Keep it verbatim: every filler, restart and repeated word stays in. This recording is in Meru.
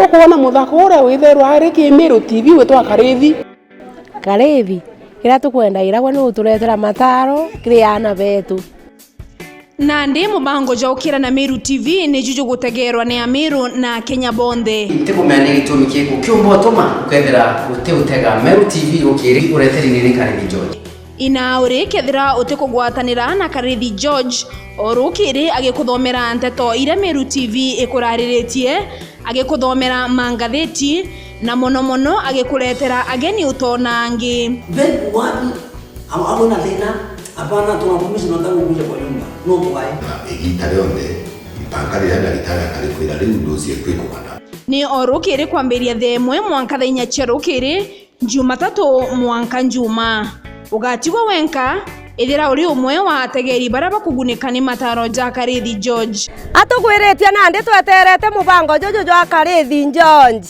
Kwona muthako uria withairwa ari ki Meru T V witwa Karithi. Karithi, kiria tukwenda iragwa ni uturetera mataro kiri aana betu. Nandi mubango jwa ukira na Meru T V niju jugutegerwa ni Ameru na Akenya bonthe. Ntikumenya ni gitumi kiriku kiumba utuma ukethira uti utega Meru T V ukiri ureteri nini Karithi George. Ina uri kethira utikugwatanira na Karithi George, o rukiri agikuthomera nteto iria Meru T V ikurariritie, agikuthomera mangatheti, na mono mono agikuretera ageni utoona angi. Then watu Abo, abo na thina, hapana, tunavumisha, tunataka kukuja kwa nyumba. No tuwae. Na igita rionthe, mpaka riria ndagitari akarikwira, riu nducie kwikugana. Ni o rukiri kwambiria thaa imwe mwanka thaa inya cia rukiri, Jumatatu mwanka Njuma. Ugatigwa wenka, ithira uri umwe wa ategeri baria bakugunika ni mataro ja Karithi George. Atugwiritie nandi tweterete mubango juju jwa Karithi George.